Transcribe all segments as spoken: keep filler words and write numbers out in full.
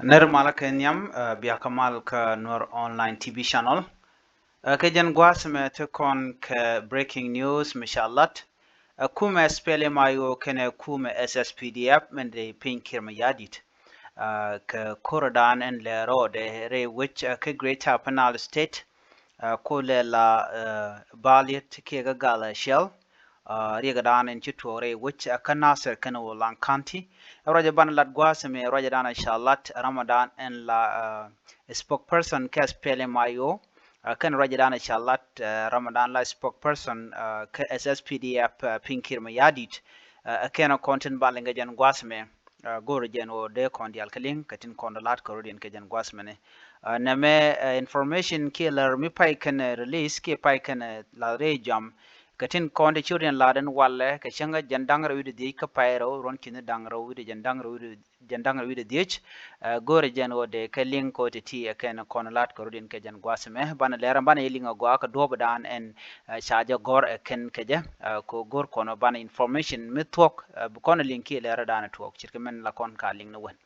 Nɛr malä kɛ nhiam, ɛ, bia kä mal kä Nuer Online T V Channel. Ɛ, kɛ jɛn gua̱a̱th mɛ te kɔn kɛ breaking news mi ca lat. Ɛ, kumɛ S P L M I O kɛnɛ kumɛ S S P D F mɛn dee piny Kiir Mayardit. Ɛ, kɛ ko̱r dan ɛn lɛ rɔɔdɛ rɛy wec, ɛ, kɛ Greater Upper Nile State. Ɛ, ko lɛ la, ɛ, Baliet kiɛ kä Gal Shell. Ɛ, riɛk dan ɛn ci tuɔɔk rɛy wec, ɛ, kä Nasir kɛnɛ Ulang County. Ɛ, ruacɛ banɛ lat gua̱a̱th mɛ ruacɛ dan ɛ ca lat Ramadan ɛn la, ɛ, spokesperson kɛ S P L M I O. Ɛ, kɛn ruacɛ dan ɛ ca lat, ɛ, Ramadan la spokesperson, ɛ, kɛ S S P D F, ɛ, piny Kiir Mayardit. Ɛ, ɛ kɛn kɔn tin bal liŋ kɛ jɛn gua̱a̱th mɛ. Ɛ, go̱o̱rɛ jɛn ɣöö dee kɔn diaal kä liŋ kɛ tin kɔn dɔ la̱t kɛ rɔ̱diɛn kɛ jɛn gua̱a̱th mɛnɛ. Ɛ, nɛmɛ, ɛ, information kiɛ lär mi pay kɛn, ɛ, release kiɛ pay kɛn, ɛ, lath rɛy jam kɛ tin kɔn ti ci rɔ̱diɛn la̱t ɛn walɛ kɛ cäŋ jɛn da̱ŋ rɛw wi̱cdɛ dhiec kä pay rɛw ruɔ̱n ki̱ni da̱ŋ rɛw wi̱cdɛ jɛn da̱ŋ rɛw wi̱cdɛ jɛn da̱ŋ rɛw wi̱cdɛ dhiec. Ɛ, go̱o̱rɛ jɛn ɣöö dee kɛ liŋ kɔ ti ti ɛ kɛn kɔn la̱t kɛ rɔ̱diɛn kɛ jɛn gua̱a̱th mɛ banɛ lɛr banɛ yɛ liŋ ɛ gɔaa kɛ duɔ̱ɔ̱p dan ɛn, ɛ, ca jɛ gɔ̱r ɛ kɛn kɛ jɛ. Ɛ, kɛ go̱r kɔn banɛ information mi thuɔ̱k, ɛ, bi kɔn liŋ kiɛ lɛr dan tuɔɔk ce̱tkɛ mɛn la kɔn ka liŋ ni wän.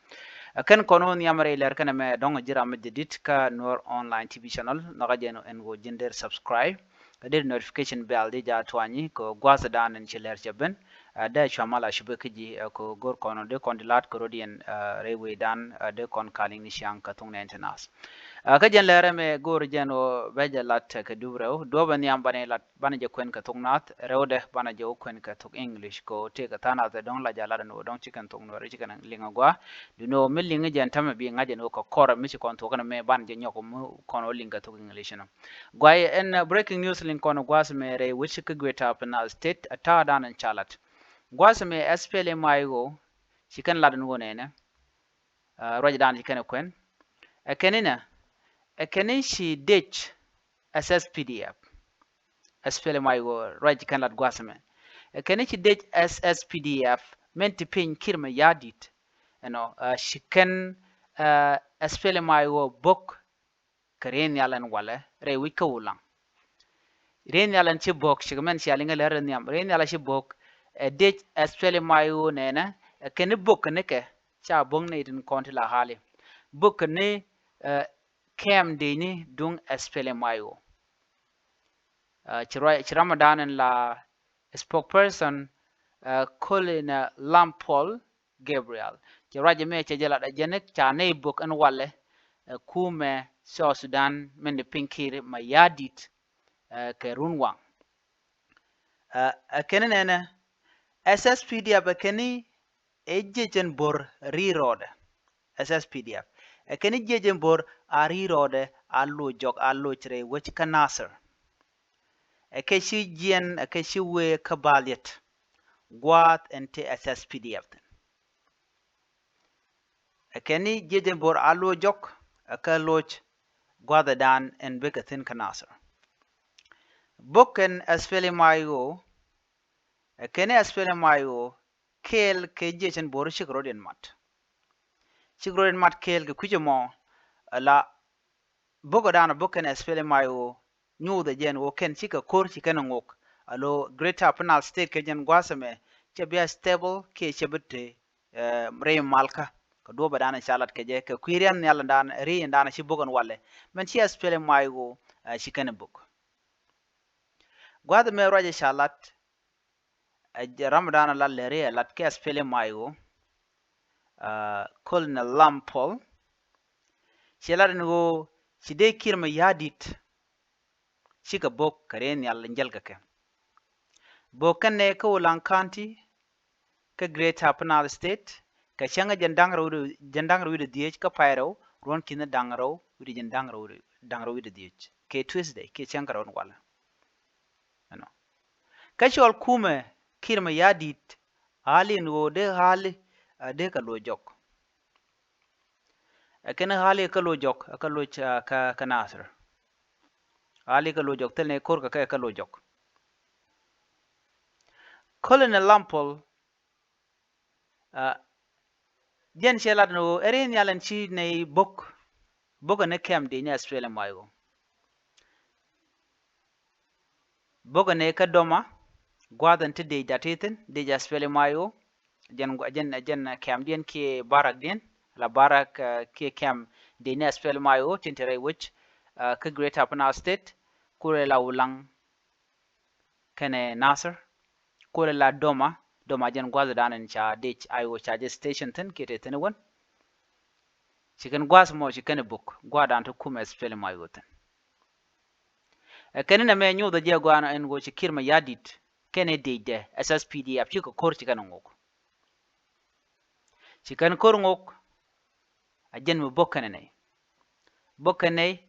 Ɛ, kɛn kɔn wä nhiam rɛy lɛr kɛnɛ mɛ dɔ̱ŋ ji̱ ram mi jɛ dit kä Nuer Online T V Channel nhɔkä jɛn ɛn wä ji̱n der subscribe. Kä der notification bell di ja tuanyi kɛ gua̱th dan ɛn ci lɛr cɛ ben. Ɛ, dee cua mal a cupɛ kä ji̱, ɛ, kɛ go̱r kɔn dee kɔn di la̱t kɛ rɔ̱diɛn, ɛ, rɛy wecdan, ɛ, dee kɔn ka liŋ ni ciaŋ kɛ thok nɛn ti nath. Ɛ, kä jɛn lɛr ɛmɛ go̱r jɛn wä bɛ jɛ lat kɛ dup rɛw duɔ̱ɔ̱p ɛ nhiam banɛ lat banɛ jɛ kuɛn kɛ thok nath rɛwdɛ banɛ jɛ wä kuɛn kɛ thok English kɛ wä tëëk kɛ tha̱a̱ŋ nath ɛ dɔ̱ŋ la jɛ lat ɛn wä dɔ̱ŋ ci kɛn thok Nuɛr ci kɛn liŋ ɛ gua̱a̱. Duundɛ ɣöö mi liŋ jɛn tämɛ bi ŋa̱c ɛn ɣöö kɛ kɔrɛ mi ci kɔn thuɔ̱k ɛn mɛ banɛ jɛ nyɔk mi kɔn ɣöö liŋ kɛ thok English ɛnɔ. Guay ɛn, ɛ, breaking news liŋ kɔn gua̱a̱th mɛ rɛy wec kä Greater Upper Nile State ɛ ta̱a̱ dan ɛn ca lat. Gua̱a̱th mɛ S P L M I O ci kɛn lat ɛn ɣöö nɛnɛ, ɛ, ruac dan ci kɛn ɛ kuɛn. Ɛ kɛn inɛ, ɛ kɛn in ci dec S S P D F. S P L M I O ruac ci kɛn lat gua̱a̱th mɛ. Ɛ kɛn in ci dec S S P D F mɛn ti piny Kiir Mayardit. Ɛnɔ, ɛ, ci kɛn, ɛ, S P L M I O bo̱k kɛ riey nhial ɛn walɛ rɛy wec kä Ulaŋ. Riey nhial ɛn ci bo̱k cikɛ mɛn cia liŋ ɛ lɛr ɛ nhiam riey nhial ɛ ci bo̱k. Ɛ dec S P L M I O nɛnɛ ɛ kɛn in bo̱k kɛ nikɛ ca bo̱k ni tin kɔn ti la hali bo̱k kɛ ni, ɛ, kɛm dec ni duŋ S P L M I O. Ɛ, ci ruac ci Ramadan ɛn la spokesperson, ɛ, Colonel Lampol Gabriel. Cɛ ruac ɛmɛ cɛ jɛ lat ɛ jɛn ca nɛy bo̱k ɛn walɛ, ɛ, kumɛ South Sudan mɛn di piny Kiir Mayardit, ɛ, kɛ run waŋ. Ɛ, ɛ kɛn nɛnɛ S S P D F ɛ kɛn ɛ jiec ɛn bo̱r ri rɔɔdɛ. S S P D F ɛ kɛn ɛ jiec ɛn bo̱r a ri rɔɔdɛ a loc jɔk a loc rɛy wec kä Nasir. Ɛ kɛ ci jiɛn ɛ kɛ ci wee kä Baliet gua̱a̱th ɛn ti S S P D F thin. Ɛ kɛn ni jiec ɛn bo̱r a loc jɔk ɛ kɛ loc gua̱a̱th ɛ dan ɛn bekɛ thin kä Nasir. Bo̱k kɛn S P L M I O ɛ kɛn ni S P L M I O kɛɛl kɛ jiec ɛn bo̱r cikɛ rɔ̱diɛn mat. Cikɛ rɔ̱diɛn mat kɛɛl kɛ kui̱c ɛmɔ ɛ la bo̱k ɛ dan ɛ bo̱k kɛn S P L M I O nyuuth ɛ jɛn ɣöö kɛn cikɛ ko̱r ci kɛn ɛ ŋok. Alo Greater Upper Nile State kɛ jɛn gua̱a̱th ɛmɛ cɛ bi a stable kiɛ cɛ bi te, ɛ, rɛy malkä kɛ duɔ̱ɔ̱p ɛ dan ɛ ca lat kɛ jɛ kɛ kui̱ riɛn nhial ɛn dan ɛ ri ɛn dan ɛ ci bo̱k ɛn walɛ. Mɛn ci S P L M I O, ɛ, ci kɛn ɛ bo̱k. Gua̱a̱th ɛmɛ ruac ɛ ca lat ɛ jɛ Ramadan ɛ lat lɛri ɛ lat kɛ S P L M I O, ɛ, Colonel Lampol. Ci lat ɛn ɣöö ci dee Kiir Mayardit cikɛ bo̱k kɛ riey nhial in jäl kɛ kɛ. Bo̱k kɛn nɛ kä Ulaŋ County kä Greater Upper Nile State kɛ cäŋ jɛn da̱ŋ rɛw wi̱cdɛ, jɛn da̱ŋ rɛw wi̱cdɛ dhiec kä pay rɛw ruɔ̱n ki̱n da̱ŋ rɛw wi̱cdɛ jɛn da̱ŋ rɛw, da̱ŋ rɛw wi̱cdɛ dhiec kɛ Tuesday kiɛ cäŋ kɛ rɛw in walɛ. Ɛnɔ. Kä cɔl kumɛ Kiir Mayardit hali in ɣöö dee hali, ɛ, dee kɛ loc jɔk. Ɛ kɛn hali kä loc jɔk, ɛ kä loc, ɛ, kä, kä Nasir. Hali kä loc jɔk thil ni ko̱r kɛ kɛ kä loc jɔk. Colonel Lampol, ɛ, jɛn cɛ lat ni ɣöö ɛ ri nhial ɛn ci nɛy bo̱k, bo̱k ɛn ni kɛm dec ni S P L M I O. Bo̱k ɛn ni kä Doma gua̱a̱th ɛn ti dec dat ti thin dec S P L M I O. Jɛn, jɛn, jɛn kɛmdiɛn kiɛ barakdiɛn. la Barak kiɛ kɛm dec ni SPLM-IO tin te rɛy wec kä Greater Upper Nile State, kulɛ la Ulaŋ kɛnɛ Nasir, kulɛ la Doma. Doma jɛn gua̱th dan in ca dec IO ca jɛ station thi̱n kiɛ te thi̱n wän. Ci kɛn gua̱th mɔ ci kɛn buk gua̱th dan ti kumɛ SPLM-IO thi̱n. Ɛ kɛn inɛ mɛ nyuuth jɛ gua̱a̱n ɛn ɣöö ci Kiir Mayardit kɛnɛ dec dɛ SSPDF cikɛ ko̱r ci kɛn ŋok. Ci kɛn ko̱r ŋok. A jɛn mi bok kɛnɛ nɛy, bok kɛnɛ nɛy.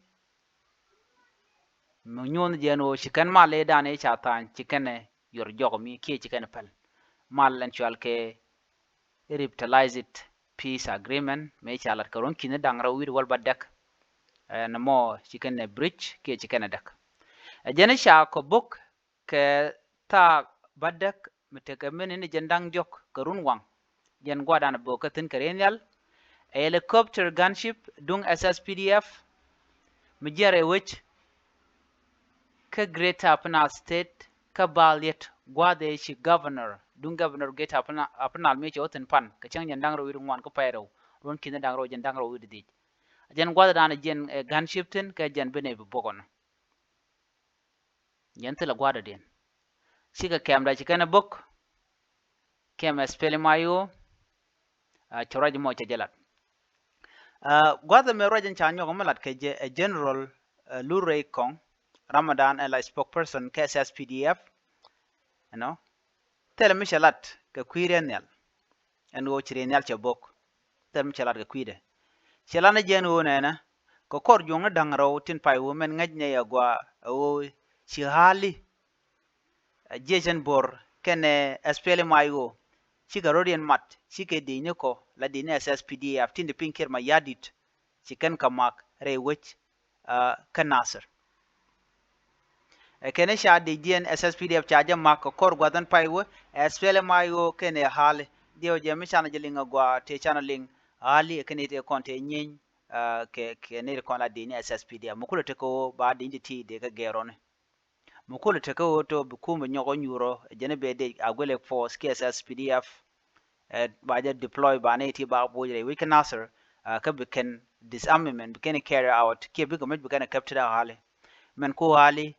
Mi nyuɔ̱n jɛn ɣöö ci kɛn mal i̱ dan i̱ ca tha̱a̱ny ci kɛnɛ yor jɔk mi kiɛ ci kɛnɛ päl. Mal ɛn cual kɛ revitalized peace agreement mi ca lat kɛ ruɔ̱n ki̱n da̱ŋ rɛw wi̱i̱ wäl bädäk. Ɛn mɔ ci kɛnɛ breach kiɛ ci kɛnɛ däk. Ɛ jɛn i̱ ca kɔ bok kɛ thaak bädäk mi tekɛ mini ni jɛn da̱ŋ diɔ̱k kɛ run waŋ. Jɛn gua̱dan bok kä thi̱n kɛ ri nhial. Ɛ helicopter gunship duŋ SSPDF mi jiɛn rɛy wec kä Greater Upper Nile State kä bal yet gua̱dhɛ ci governor duŋ governor Greater Upper Nile, Upper Nile mi cɛ wä thi̱n pan kɛ cäŋ jɛn da̱ŋ rɛw wi̱i̱ ŋuan kä pay rɛw ruɔ̱n ki̱n da̱ŋ rɛw jɛn da̱ŋ rɛw wi̱i̱ dhiec. Jɛn gua̱dhan jɛn ɛ gunship thi̱n kɛ jɛn bi nɛy bi bok ɔnɔ. Jɛn thilɛ gua̱dɔdiɛn. Cikɛ kɛmdɛ ci kɛn ɛ bok. Kɛm SPLM-IO. Cɛ ruac mɔ cɛ jɛ lat. Gua̱th ɛmɛ ruac in ca nyɔk mi lat kɛ jɛ ɛ General Lurey Kɔŋ Ramadan ɛ la spokesperson kɛ SSPDF. Ɛnɔ thilɛ mi cɛ lat kɛ kui̱ riɛn nhial. Ɛn ɣöö ci ri nhial cɛ bok. Thil mi cɛ lat kɛ kui̱dɛ. Cɛ lat ni jɛ ɛn ɣöö nɛnɛ kɛ kɔr juɔ̱ŋni da̱ŋ rɛw tin pay ɣöö mɛn ŋäc nɛy agua ɛ ɣöö ci ɣa̱li. Ɛ jiɛc ɛn bo̱r kɛnɛ SPLM-IO cikɛ rɔ̱diɛn mat cikɛ di̱cni kɔ la di̱cni SSPDF tin di piny Kiir Mayardit ci kɛn kɛ mak rɛy wec kä Nasir. Ɛ kɛn i̱ ca di̱cdiɛn SSPDF ca jɛ mak kɛ kɔr gua̱th ɛn pay wä SPLM-IO kɛnɛ ɣa̱li. Diɛw jɛ mi canɛ jɛ liŋ agua tëë canɛ liŋ ɣa̱li ɛ kɛn i̱ tëë kɔn tëë nyieeny kɛ kɛ nɛy ti kɔn la di̱cni SSPDF mi kulɛ tekɛ ɣöö ba di̱cni ti ti dee kɛ gɛɛr rɔni. Mi kulɛ tekɛ ɣöö to bi kumɛ nyɔk ɔ nyuurɔ jɛn i̱ bɛ dec Agwelek Force kiɛ SSPDF. Ɛ ba jɛ deploy ba nɛy ti ba buɔc rɛy wec kä Nasir kä bi kɛn disarmament bi kɛn carry out kiɛ bikɛ mec bi kɛn capture ɣa̱li. Mɛn ku ɣa̱li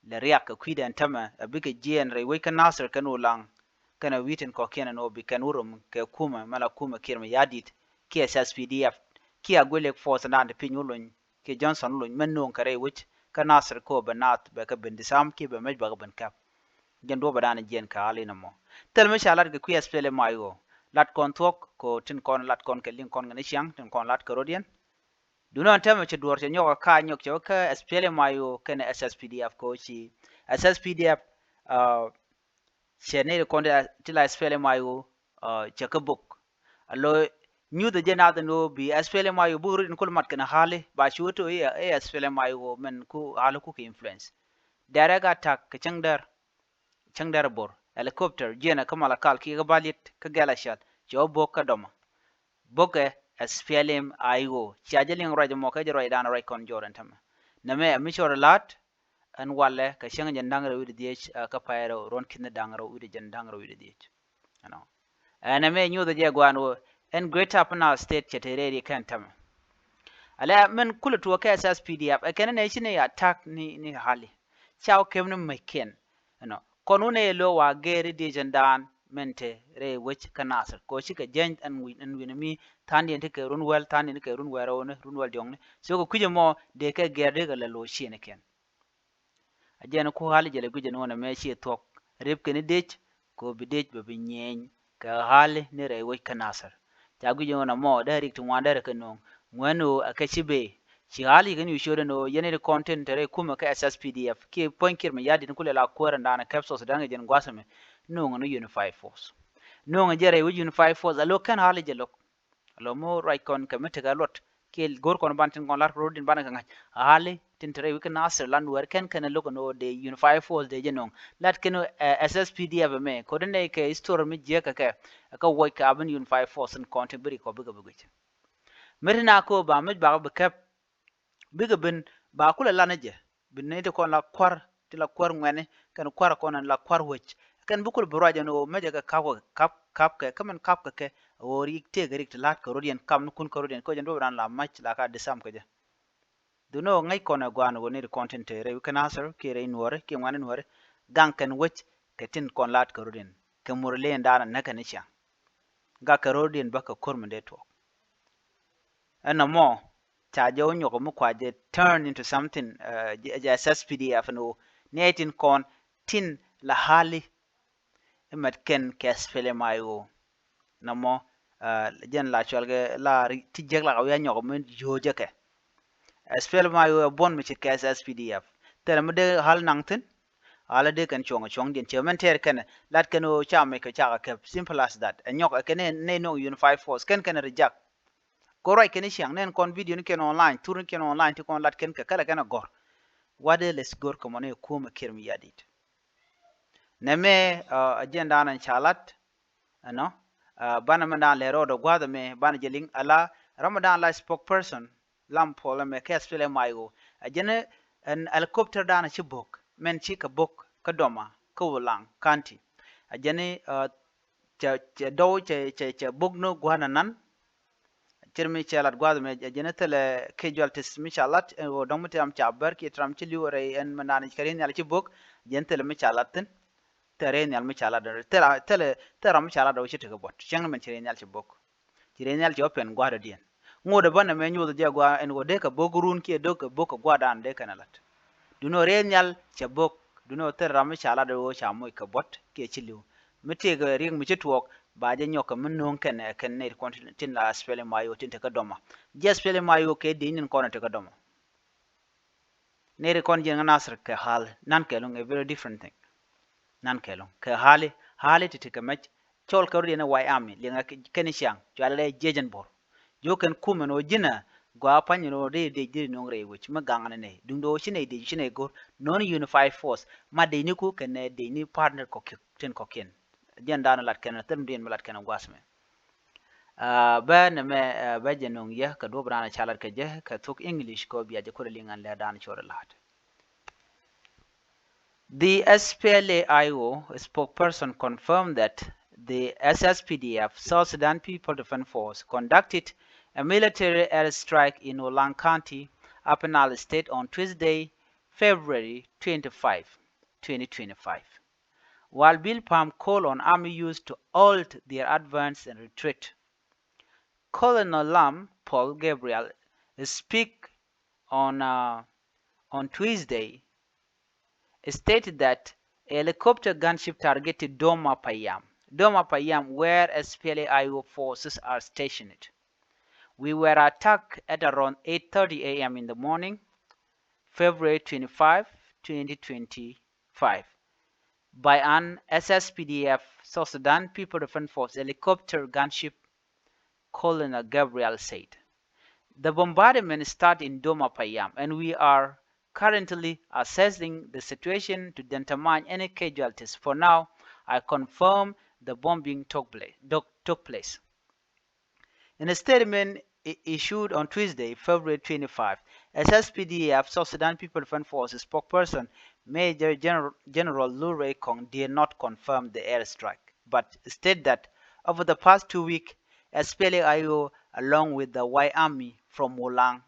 lɛ riak kɛ kui̱dɛn tämɛ ɛ bikɛ jiɛɛn rɛy wec kä Nasir kɛn Ulaŋ kɛnɛ wi̱i̱ tin kɔ̱kiɛn ɛn ɣöö bi kɛn wä rom kɛ kumɛ mɛ la kumɛ Kiir Mayardit kiɛ SSPDF kiɛ Agwelek Force ɛn dan ti piny wä lony kiɛ Johnson wä lony mɛn no̱o̱ŋ kɛ rɛy wec kä Nasir kɛ ɣöö bɛ naath bɛ kɛ ben disarm kiɛ bɛ mec bɛ kɛ ben käp. Jɛn duɔ̱pɛ dan jiɛn kɛ ɣa̱li nɔmɔ. Thil mi ca lat kɛ kui̱ SPLM-IO lat kɔn thuɔ̱k kɛ ɣöö tin kɔn lat kɔn kɛ liŋ kɔn kɛ ni ciaŋ tin kɔn lat kɛ rɔ̱diɛn. Duundɛ ɛn täämɛ cɛ duɔ̱ɔ̱r cɛ nyɔk ɛ ka̱a̱c nyɔk cɛ wä kä SPLM-IO kɛnɛ SSPDF kɛ ɣöö ci SSPDF cɛ nɛy ti kɔn ti la SPLM-IO cɛ kä bok. Alo nyuthɛ jɛ nath ɛn ɣöö bi SPLM-IO buk rɔ̱diɛn kul mat kɛnɛ ɣa̱li ba ci wä to i̱ SPLM-IO mɛn ku ɣa̱li ku kɛ influence. Direct attack kɛ cäŋ däär. Cäŋ däär bo̱r helicopter jiɛnɛ kä Malakal kiɛ kä Baliet kä Gɛl Acal cɛ wä bok kä Doma. Bokɛ SPLM-IO cia jɛ liŋ ruac ɛmɔ kɛ jɛ ruac dan ruac kɔn jɔɔr ɛn tämɛ. Nɛmɛ ɛ mi cɔr ɛ la̱t ɛn walɛ kɛ cäŋ jɛn da̱ŋ rɛw wi̱cdɛ dhiec kä pay rɛw ruɔ̱n ki̱n da̱ŋ rɛw wi̱cdɛ jɛn da̱ŋ rɛw wi̱cdɛ dhiec. Ɛnɔ ɛn ɛmɛ nyuthɛ jɛ gua̱a̱n ɣöö ɛn Greater Upper Nile State cɛ te rɛy ri kɛn tämɛ. Alɛ mɛn kulɛ tuɔɔk kɛ SSPDF ɛ kɛn nɛ ci ni attack ni ni ɣa̱li. Ca wä kɛm ni mec kɛn ɛnɔ kɔn wä nɛ yɛ lo̱o̱ wa gɛɛri diecɛn daan mɛn te rɛy wec kä Nasir kɛ ɣöö cikɛ jiɛny ɛn wi̱n ɛn wi̱n mi tha̱a̱ŋdiɛn ti kɛ run wäl tha̱a̱ŋdiɛn ti kɛ run wäl rɛwni run wäl diɔ̱ŋni. So kɛ kui̱c ɛmɔ dee kɛ gɛɛr dee kɛ lɛ lo̱o̱ ciëni kɛn. A jɛn ku ɣa̱li jɛ lɛ guic ɛn ɣöö nɛmɛ ciɛ thuɔ̱k rep kɛn i̱ dec kɛ ɣöö bi dec bɛ bi nyieny kɛ ɣa̱li ni rɛy wec kä Nasir. Ca guic ɛn ɣöö nɛmɔ dee rik ti ŋuan derɛ kɛ nööŋ ŋuɛ̈n ɣöö ɛ kɛ ci bee ci ɣa̱li kɛn wi̱i̱ ciötdɛn ɣöö yɛn i̱ ti kɔn tin te rɛy kumɛ kä SSPDF kiɛ puɔ̱ny Kiir Mayardit kulɛ la kuäär ɛn daanɛ kɛp South Sudan kɛ jɛn gua̱th ɛmɛ. Nööŋ ɛn Unified Force nööŋ ɛ jɛ rɛy wec Unified Force a lo̱k kɛn ɣa̱li jɛ lo̱k. Alo mi ruac kɔn kɛ mi tekɛ luɔt kiɛ go̱r kɔn ban tin kɔn lat ro̱o̱din ban kɛ ŋa̱c. Ɣa̱li tin te rɛy wec kä Nasir lan wɛr kɛn kɛn lo̱k ɛn ɣöö dee Unified Force dee jɛ nööŋ lat kɛn SSPDF ɛmɛ ko̱dɛ nɛy kɛ history mi jiäk kɛ kɛ. Kä wuɔc kɛ abin Unified Force in kɔn tin bi rik kɔ bikɛ bi guic. Mi ti na ko̱o̱p ba mic bakɛ bi kɛp bikɛ ben ba kulɛ lan jɛ bi nɛy ti kɔn la kua̱r ti la kua̱r ŋuɛni kɛn kua̱r kɔn la kua̱r wec. Kɛn bi kulɛ bi ruac ɛn ɣöö mecɛ kɛ kap kɛ kap kap kɛ kä min kap kɛ kɛ ɣöö rik tëëkɛ rik ti la̱t kɛ rɔ̱diɛn, kam ni kun kɛ rɔ̱diɛn, kä jɛn duɔ̱p raan la mac la ka disarm kɛ jɛ. Dhunä ŋäc kɔn ɛ gua̱a̱n ɣöö ni ri kɔn tin te rɛy wä kɛ Nasir kiɛ rɛy Nuɔ̱ɔ̱ri kiɛ ŋuani Nuɔ̱ɔ̱ri, gaŋ kɛn wec kɛ tin kɔn la̱t kɛ rɔ̱diɛn kɛ Murle in daanɔ näk kɛn i̱ ciaŋ. Gak kɛ rɔ̱diɛn bä kɛ ko̱r min dee tuɔɔk. Ɛn nɔmɔ ca jɛ wä nyɔk mi kua jɛ turn into something, uh, jɛ, jɛ S S P D F ni wä ni ɛ tin kɔn tin la hali. Imat kɛn kɛ S P L M I O. Nɔmɔ, uh, jɛn la cual kɛ la ri ti jek la ka wi̱i̱ a nyɔk mi yo̱o̱ jɛ kɛ. S P L M I O ɛ buɔ̱n mi ce̱tkɛ S S P D F. Thilɛ mi dee hal naŋ thi̱n. Ala dee kɛn cuɔ̱ŋ cuɔ̱ŋdiɛn cɛ mɛn tɛɛr kɛn lat kɛn ɣöö ca mec kɛ cakɛ kɛp. Simple as that. Ɛ nyɔk ɛ kɛn nɛ nɔŋ unified force kɛn kɛn reject. Kɛ ruac kɛn i̱ ciaŋ nɛn kɔn video ni kɛn online, thur ni kɛn online ti kɔn lat kɛn kɛ kɛlɛ kɛn a gɔr. What else gɔr kɛ mɔni kum a kiɛr mi yadit. Nɛ mɛ, uh, agenda nan ca lat, ɛnɔ, uh, banɛ mɛ dan lɛ rɔɔdɛ gua̱a̱th mɛ banɛ jɛ liŋ ala ram mɛ dan la spokesperson Lam Paul mɛ kɛ S P L M I O. A jɛn ɛn helicopter dan ci bok mɛn ci kɛ bok kä Doma kä Wulaŋ County. A jɛn, uh, cɛ, cɛ dɔw cɛ, cɛ, cɛ bok ni gua̱a̱th nan. Cir mi cɛ lat gua̱a̱th mɛ a jɛn thilɛ casualties mi ca lat ɛn ɣöö dɔ̱ŋ mi ti ram ca bär kiɛ ti ram ci li̱w rɛy ɛn mi naan kɛ ri̱n nhial ci bok. Jɛn thilɛ mi ca lat thi̱n. Thilɛ ri̱n nhial mi ca lat thilɛ, thilɛ, thilɛ ram mi ca lat dɔ̱ŋ ci tekɛ buɔ̱t cäŋ ni mɛn ci ri̱n nhial ci bok. Ci ri̱n nhial ci open gua̱a̱th dɔ̱diɛn. Ŋot ɛ bä nɛ mɛ nyoth jɛ gua̱a̱th ɛn ɣöö dee kɛ bok run kiɛ dee kɛ bok kɛ gua̱a̱th dan dee kɛn ɛ lat. Duno ri̱n nhial cɛ bok, duno thilɛ ram mi ca lat ɣöö ca moc kɛ buɔ̱t kiɛ ci li̱w. Mi tëëkɛ riɛk mi ci tuɔɔk ba jɛ nyɔk kɛ mi no̱o̱ŋ kɛn ɛ kɛn nɛy ti kɔn tin la S P L M I O tin te kä Doma. Jɛ S P L M I O kɛ di̱i̱n in kɔn in te kä Doma. Nɛy ti kɔn jiɛn kä Nasir kɛ hali nan kɛ luŋ a very different thing. Nan kɛ luŋ kɛ hali, hali ti ti kɛ mɛc cɔl kɛ rɔ̱diɛn ɛ White Army liɛŋɛ kɛn i̱ ciaŋ cualɛ lɛ jiɛc ɛn bo̱r. Jiök kɛn kumɛ ni ɣöö ji̱n ɛ gɔaa pa̱ny ni ɣöö dee dec dee no̱o̱ŋ rɛy wec mi gaŋ ni nɛy duundɛ ɣöö ci nɛy dec ci nɛy go̱r no̱o̱ŋ unified force. Ma dec ni ku kɛn ɛ dec ni partner kɔ̱kiɛn tin kɔ̱kiɛn. Jɛn daanɔ lat kɛn ɛ thil mi diɛn mi lat kɛn ɛ gua̱a̱th mɛ. Bɛ nɛ mɛ bɛ jɛ no̱o̱ŋ yɛ kɛ duɔ̱p raan ɛ ca lat kɛ jɛ kɛ thok English kɛ ɣöö bia jɛ kuɔt ɛ liŋ ɛn lɛ daanɔ cɔɔd ɛ la̱a̱t. The S P L A I O spokesperson confirmed that the S S P D F, South Sudan People Defense Force, conducted a military airstrike in Ulang County, Upper Nile State, on Tuesday, February twenty-five, twenty twenty-five, while Bilpam called on army youths to halt their advance and retreat. Colonel Lam Paul Gabriel speak on, uh, on Tuesday stated that a helicopter gunship targeted Doma Payam, Doma Payam, where S P L A I O forces are stationed. We were attacked at around eight thirty A M in the morning, February twenty-five, twenty twenty-five, by an S S P D F, South Sudan People Defense Force, helicopter gunship, Colonel Gabriel said. The bombardment started in Doma Payam, and we are currently assessing the situation to determine any casualties. For now, I confirm the bombing took pla-, took, took place. In a statement i-, issued on Tuesday, February twenty-five, S S P D F, South Sudan People Defense Forces spokesperson Major General, General Lu Rei Kong did not confirm the airstrike, but state that over the past two weeks, S P L A I O, along with the White Army from Wulang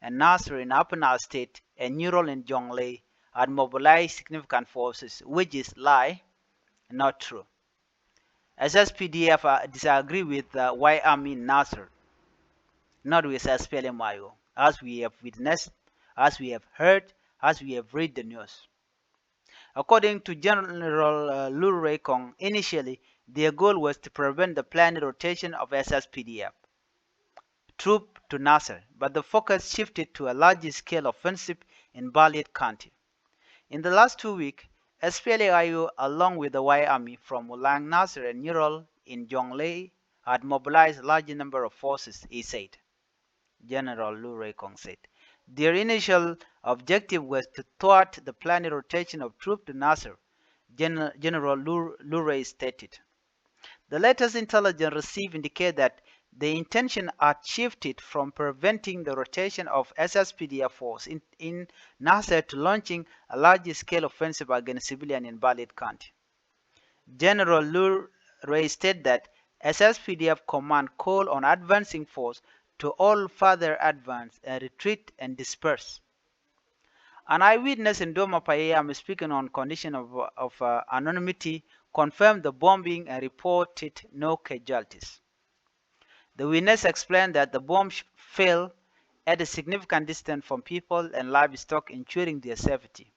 and Nasir in Upper Nile State and Newral in Jonglei, had mobilized significant forces, which is lie, not true. S S P D F, uh, disagree with, uh, White Army in Nasir, not with S P L M I O, as we have witnessed, as we have heard, as we have read the news. According to General, uh, Lu Rei Kong, initially their goal was to prevent the planned rotation of S S P D F troop to Nasir, but the focus shifted to a large-scale offensive in Baliet County. In the last two weeks, S P L A I O, along with the White Army from Ulang, Nasir and Newral in Jonglei, had mobilized a large number of forces, he said. General Lu Rei Kong said. Their initial objective was to thwart the planned rotation of troops to Nasir, Gen-, General Lu, Lu Rei stated. The latest intelligence received indicate that the intention had shifted from preventing the rotation of S S P D F force in, in Nasir to launching a large-scale offensive against civilian in Baliet County. General Lu Rei stated that S S P D F command call on advancing force to all further advance and retreat and disperse. An eyewitness in Doma Payam speaking on condition of, of uh, anonymity confirmed the bombing and reported no casualties. The witness explained that the bomb fell at a significant distance from people and livestock, ensuring their safety.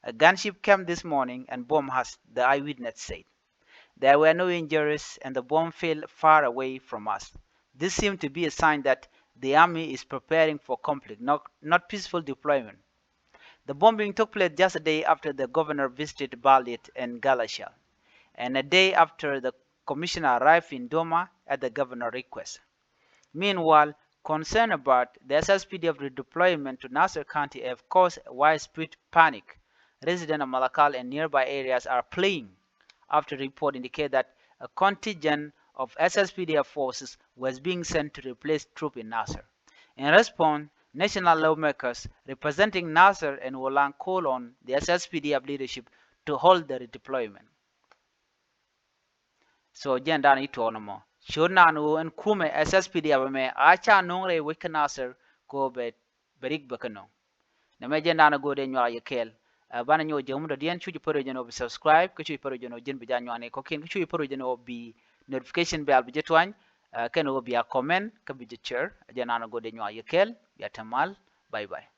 A gunship came this morning and bombed us, the eyewitness said. There were no injuries and the bomb fell far away from us. This seemed to be a sign that the army is preparing for conflict, not, not peaceful deployment. The bombing took place just a day after the governor visited Balit and Galashal, and a day after the commissioner arrived in Doma at the governor's request. Meanwhile, concern about the S S P D F redeployment to Nasir County have caused widespread panic. Residents of Malakal and nearby areas are fleeing after reports indicate that a contingent of S S P D F forces was being sent to replace troops in Nasir. In response, national lawmakers representing Nasir and Wolang call on the S S P D F leadership to hold the redeployment. So jɛn dan i̱ tuɔɔk nɔmɔ ciöt nan ɣöö ɛn kumɛ S S P D F ɛmɛ a ca no̱o̱ŋ rɛy wec kä Nasir kɛ ɣöö bɛ bɛ rik bɛ kä nöŋ. Nɛmɛ jɛn dan ɛ go̱o̱r dee nyuak yɛ kɛɛl. Ɛ banɛ nyɔk jɛ mundɔ diɛn, cu jɛ pär jɛn ɣöö bi subscribe, kä cu jɛ pär jɛn ɣöö ji̱n bi ja nyuak ni kɔ̱kiɛn, kä cu jɛ pär jɛn ɣöö bi notification bell bi jɛ tuany. Ɛ kɛn ɣöö bi a comment kä bi jɛ share. Ɛ jɛn dan ɛ go̱o̱r dee nyuak yɛ kɛɛl. Bia te mal. Bye bye.